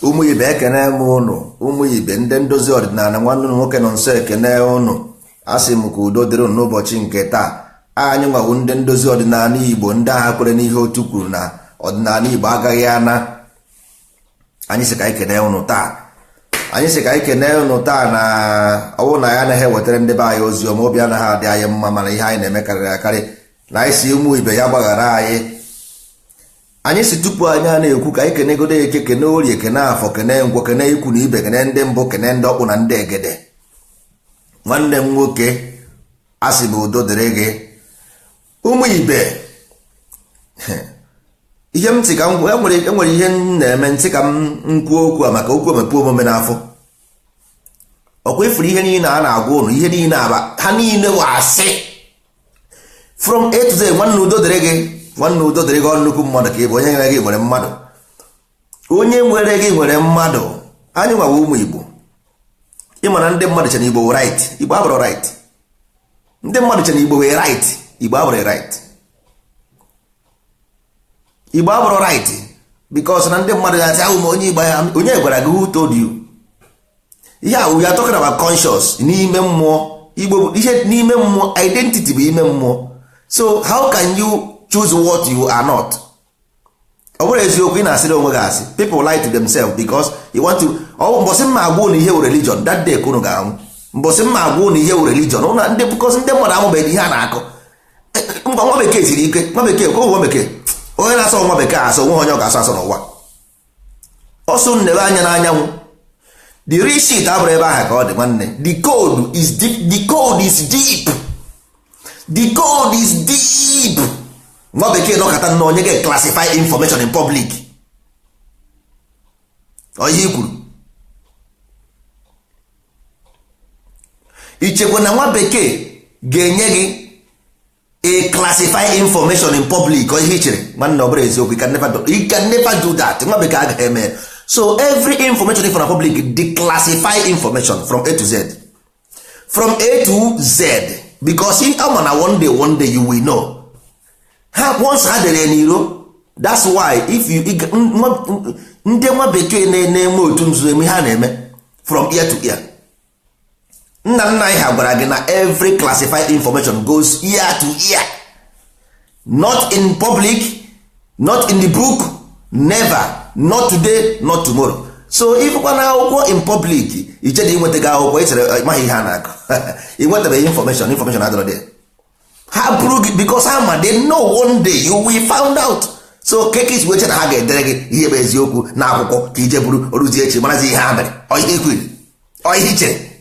Ụmụ ibe, ekene m ụnụ. Ụmụ ibe, ndị ndozi ọdịnala, nwanne ụnụ nwoke nọ nso ekene ụnụ. Asị m ka udo dịrị ụnụ n'ụbọchị nke taa. Anyị nwawu ndị ndozi ọdịnala Igbo, ndị agha kwere n'ihe otu kwuru na ọdịnala Igbo agaghị ana. Anyị sị ka anyị kene ụnụ taa. Anyị sị ka anyị kene ụnụ taa na ọwụ na ya anaghị ewetara ndị be anyị ozi ọma, obi anaghị adị anyị mma, mana ihe anyị na-eme karịrị akarị na anyị si ụmụ ibe ya gbaghara anyị. Anyị si tupu anyị a na-ekwu ka anyị kenegodo eke, kene orie, kene afọ, kene ngwọ, kene ikwu na ibe, kene ndị mbụ, kene ndị ọkpụ na ndị egede. Nwanne m nwoke, a sị m udo dịrị gị. Ụmụ ibe, ihe m ntị ka m enwere ihe m na-eme ntị ka m kwuo okwu a maka okwu emepe omume n'afọ. Ọkwa ifuru ihe niile a na-agwa ụnụ, ihe niile aba ha niile wụ asị from A to Z. Nwanne, udo dịrị gị. Nwanne, udo dịrị gị. Nnukwu mmadụ ka ị bụ. Onye nwere gị nwere mmadụ. Onye nwere gị nwere mmadụ. Anyị nwawa ụmụ Igbo. Ịma na ndị mmadụ chere Igbo right. Igbo abụrụ right. Ndị mmadụ chere Igbo wee right. Igbo abụrụ right. Igbo abụrụ right because na ndị mmadụ ga-asị, "Ahụ m onye Igbo." Ya onye gwara gị? Who told you? Ihe a, we are talking about conscious n'ime mmụọ. Igbo bụ ihe n'ime mmụọ. Identity bụ ime mmụọ. So how can you choose what you are not? Ọ bụrụ eziokwu, ị na-asịrị onwe gị asị. People lie to themselves because you want to. Ọ mbọsị mma agwa ụnụ ihe wụ religion, that day ka unu ga-anwụ. Mbọsị mma agwa ụnụ ihe wụ religion ụnụ ndị, because ndị mmadụ amụbeghị ihe a na-akọ. Ngwa, nwa bekee siri ike. Nwa bekee, ka nwa bekee, onye na-asọ nwa bekee asọ onwe, onye ọ ga-asọ asọ n'ụwa. Ọsọ nnebe anya n'anyanwụ. The real shit abụrụ ebe ahụ ka ọ dị. Nwanne, the code is deep. The code is deep. The code is deep. Nwa bekee nọkọta nnọọ onye ga-classify information in public. Ọ ihe i kwuru, ichekwa na nwa bekee ga-enye gị a classify information in public? Ọ ihe i chere, nwanne, ọ bụrụ eziokwu, you can never do, you can never do that. Nwa bekee agaghị eme. So every information if na public, declassify information from A to Z, from A to Z, because ama na one day, one day you will know. Ha once ha dere n'iro. That's why if you ndị nwa bekee na-eme otu nzuzo eme ha na-eme from ear to ear. Nna nna anyị ha gwara gị na every classified information goes ear to ear, not in public, not in the book, never, not today, not tomorrow. So ifụkwa na akwụkwọ in public, iche na ịnweta gị akwụkwọ, ichere maghị ihe a na-akọ. Ịnwetabeghị information. Information adọrọ there. Ha bụrụ gị because ha ma, they know one day you will found out. So kekis weche na ha ga-edere gị ihe bụ eziokwu na akwụkwọ ka ije buru oruzie echi marazi ihe ha mere. Ọ ihe ikwiri, ọ ihe ichere,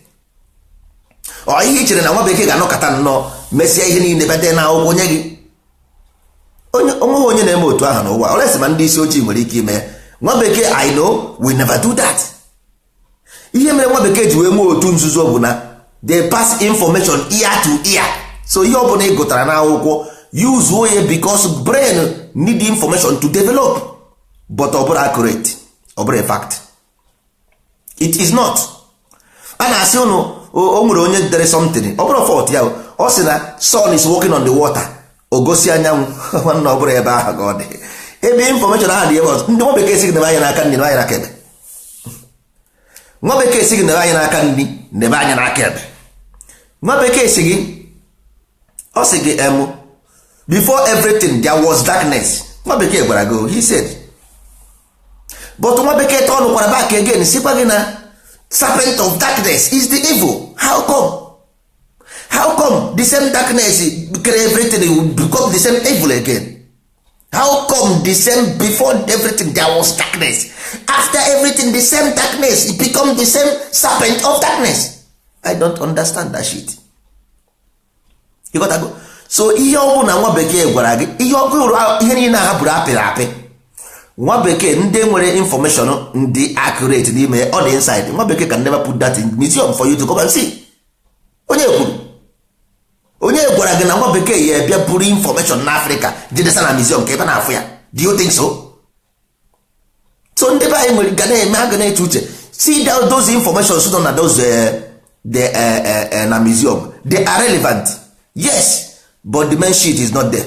ọ ihe ichere na nwa bekee ga-anọkọta nnọọ mesịa ihe niile bịa na akwụkwọ onye gị. Onye onweghị onye na-eme otu ahụ n'ụwa olesi ma ndị isi ojii nwere ike ime. Nwa bekee, I know, we never do that. Ihe mere nwa bekee ji wee nwee otu nzuzo bụ na they pass information ear to ear. So ihe ọ bụla ị gụtara n'akwụkwọ, use oye, because brain need information to develop. But ọ bụrụ accurate, ọ bụrụ a fact, it is not. A na-asị ụnụ o nwere onye dere something, ọ bụrụ fault ya. Ọ sị na sun is walking on the water, o gosi anyanwụ. Nwanne, ọ bụrụ ebe ahụ ka ọ dị, ebe information ahụ dị ebe ọzọ. Ndị nwa bekee sị gị nebe anya n'aka nri, nebe anya n'aka ebe. Nwa bekee sị gị nebe anya n'aka nri, nebe anya n'aka ebe. Nwa bekee sị gị, ọ sị gị em, before everything there was darkness. Nwa bekee gwara gị, he said. But nwa bekee turn kwara back again, sịkwa gị na serpent of darkness is the evil. How come? How come the same darkness create everything will become the same evil again? How come the same, before everything there was darkness, after everything the same darkness, it become the same serpent of darkness? I don't understand that shit. You got to go. So ihe ọ bụla nwa bekee gwara gị, ihe ọ bụla, ihe niile ha bụrụ apịrị apị, nwa bekee ndị nwere information ndị accurate n'ime ọ dị inside. Nwa bekee can never put that in museum for you to come and see. Onye kwuru, onye gwara gị na nwa bekee ya bịa buru information na Africa jedesa na museum ka ebe na-afụ ya? Do you think so? So ndị be anyị nwere ga na-eme, ha ga na-eche uche. See those information nọ na those the, na museum, they are relevant, yes, but the main sheet is not there.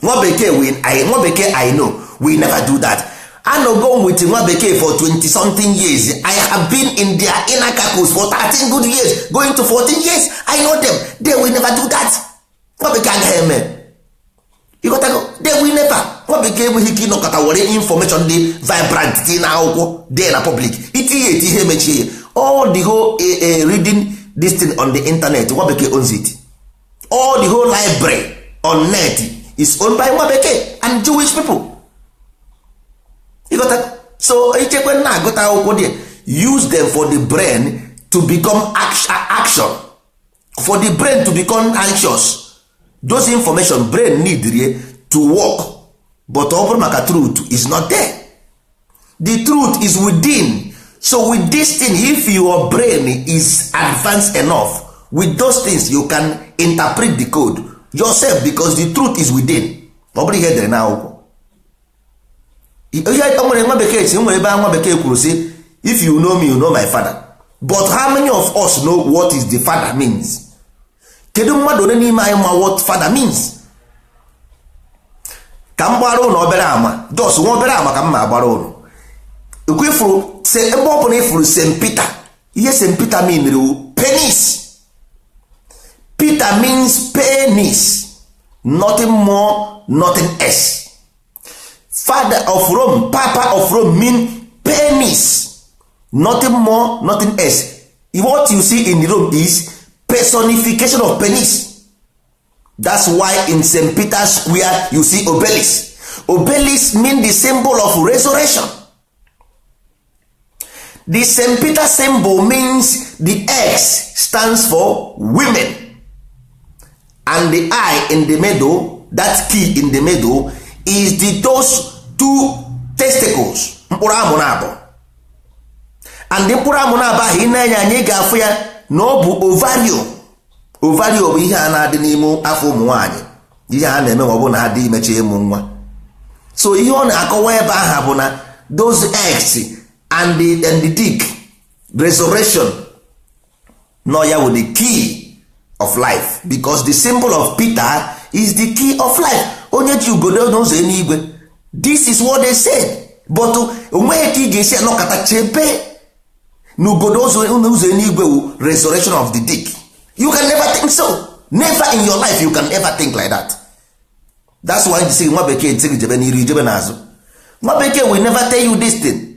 Nwa bekee we, I, nwa bekee, I know we never do that. A Anọgo with nwa bekee for 20 something years. I have been in their inner caucus for 13 good years, going to 14 years. I know them. They will never do that. Nwa bekee agaghị eme. Ịghọtago? They will never. Nwa bekee enweghị ike ịnọkọta were information dị vibrant dị na akwụkwọ dị na public, itinye eti ihe mechie ya. All the whole reading this thing on the internet, nwa bekee owns it. All the whole library on net is owned by nwa bekee and Jewish people. Ịghọta? So ichekwe na-agụta akwụkwọ dị, use them for the brain to become action, for the brain to become anxious. Those information brain need rie to work, but ọ bụrụ maka truth is not there. The truth is within. So with this thing, if your brain is advanced enough with those things, you can interpret the code yourself, because the truth is within. Ọ bụrụ ihe edere n'akwụkwọ, ihe o nwere nwa bekee si nwere ebe nwa bekee kwuru sị, "If you know me, you know my father." But how many of us know what is the father means? Kedu mmadụ ole n'ime anyị ma what father means? Ka m gbara ụnụ obere ama, jos nwa obere ama ka m ma agbara ụnụ. Ifuru ebe ọ bụla ifuru St Peter, ihe St Peter meanri penis. Peter means penis, nothing more, nothing else. Father of Rome, Papa of Rome mean penis, nothing more, nothing else. What you see in Rome is personification of penis. That's why in St Peter's Square you see obelisk. Obelisk mean the symbol of resurrection. The St Peter symbol means the X stands for women, and the I in the middle, that key in the middle is the those two testicles, mkpụrụ amụ na abụọ. And mkpụrụ amụ na abụọ ahụ ị na-enye anyị ga-afụ ya na ọ bụ ovario. Ovario bụ ihe a na-adị n'ime afọ ụmụ nwaanyị, ihe a na-eme ma ọ bụ na ha dị imecha ịmụ nwa. So ihe ọ na-akọwa ebe ahụ bụ na those eggs and the dick resurrection no ya bụ the key of life, because the symbol of Peter is the key of life. Onye ji ugodo n'ụzọ eluigwe. This is what they said, but onweghị ka ị ga-esi anọkọta chebe na ugodo ụzọ eluigwe wu resurrection of the dick. You can never think so. Never in your life you can ever think like that. That's why sị nwa bekee ntị gị jebe n'iru, ijebe n'azụ. Nwa bekee will never tell you this thing.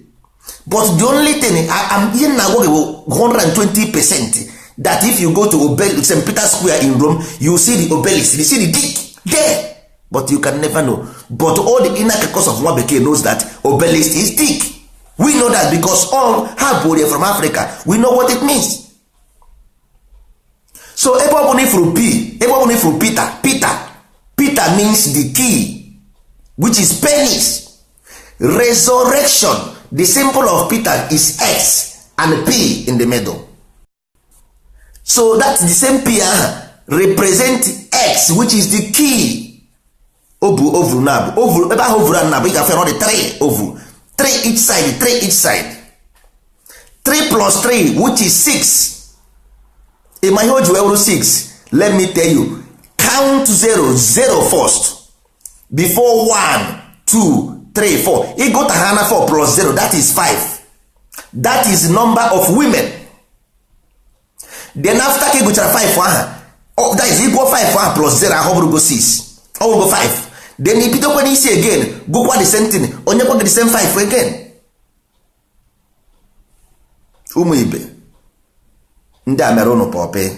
But the only thing ihe na-agwa gị bụ 120% that if you go to St. Peter Square in Rome, you see the obelisk, you see the dick there, but you can never know. But all the inner caucus of nwa bekee knows that obelisk is dick. We know that because all ha bụ from Africa. We know what it means. So ebe ọ bụla ifuru P, ebe ọ bụla ifuru Peter, Peter, Peter means the key, which is penis. Resurrection, the symbol of Peter is X and P in the middle. So that's the same P ahụ represent X, which is the key. O bụ ovulu na abụ ovulu ebe ahụ, ovulu na abụ ị ga-afụ ya na ọ dị 3 ovulu, 3 each side, 3 each side, 3 plus 3, which is 6. Ịma ihe o ji wee wụrụ 6? Let me tell you. Count 0 0 first before 1 2 3 4. Ịgụta ha na 4 plus 0, that is 5. That is number of women. Then after ka ị gụchara 5 aha, that is ịgụọ 5 ahụ plus 0 ahụ, bụrụgo 6, ọ bụrụgo 5. Then ibidokwa n'isi again, gụkwa the same thing, onye kwa gị the same 5 again. Ụmụ ibe, ndị a mere ụnụ pọpị.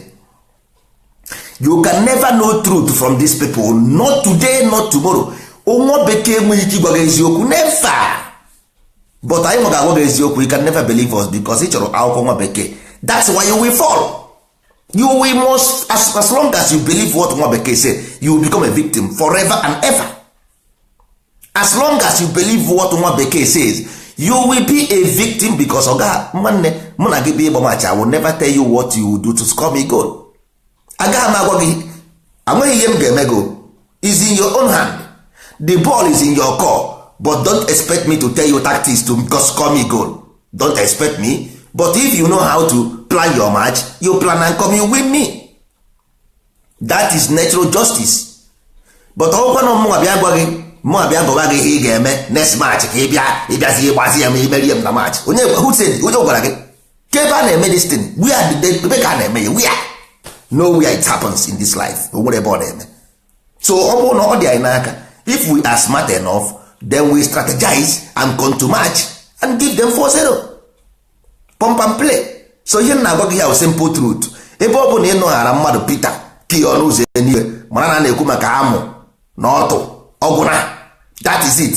You can never know truth from these people, not today, not tomorrow. Nwa bekee enweghị ike ịgwa gị eziokwu, never. But anyị nwa ga-agwa gị eziokwu. You can never believe us because ị chọrọ akwụkwọ nwa bekee. That's why you will fall. You will must as long as you believe what nwa bekee say, you will become a victim forever and ever. As long as you believe what nwa bekee says, you will be a victim, because oga nwanne mụ na gị bụ ịgba match, I will never tell you what you will do to score me goal. Agaghị m agwa gị, enweghị ihe m ga-eme go. Is in your own hand. The ball is in your core, but don't expect me to tell you tactics to score me goal. Don't expect me. But if you know how to plan your match, you plan and come, you win me. That is natural justice. But ọkwa na ọmụnwa bịa gwa gị Mụ abịa gọba gị ihe ị ga-eme next match, ka ị bịa ịbịazi ịgbazi ya ma imerie m na match. Onye, who said? Onye gwara gị ka ebe a na-eme this thing? Where ebe ka a na-eme ya? Where? Nowhere it happens in this life. O nwere ebe ọ na-eme. So ọ bụrụ na ọ dị anyị n'aka, if we are smart enough, then we strategize and come to match and give them 4-0, pump and play. So ihe m na-agwa gị ya bụ simple truth. Ebe ọ bụ na ị nọghara mmadụ Peter key ọnụ ụzọ eluigwe, mara na a na-ekwu maka amụ na ọtụ ọgwụna. That is it.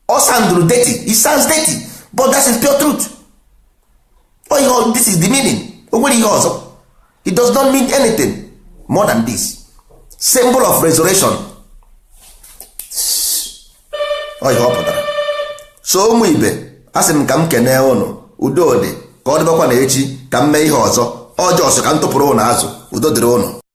Ọ sound dirty, it sounds dirty, but that is pure truth. Oh, ihe, this is the meaning. O nwere ihe ọzọ. It does not mean anything more than this symbol of resurrection. Ọ ihe ọ pụtara. So ụmụ ibe, a sị m ka m kenee ụnụ. Udo dị, ka ọ dịbakwa na echi ka m mee ihe ọzọ ọjọọ. Sọ ka m tụpụrụ ụnụ azụ. Udo dịrị ụnụ.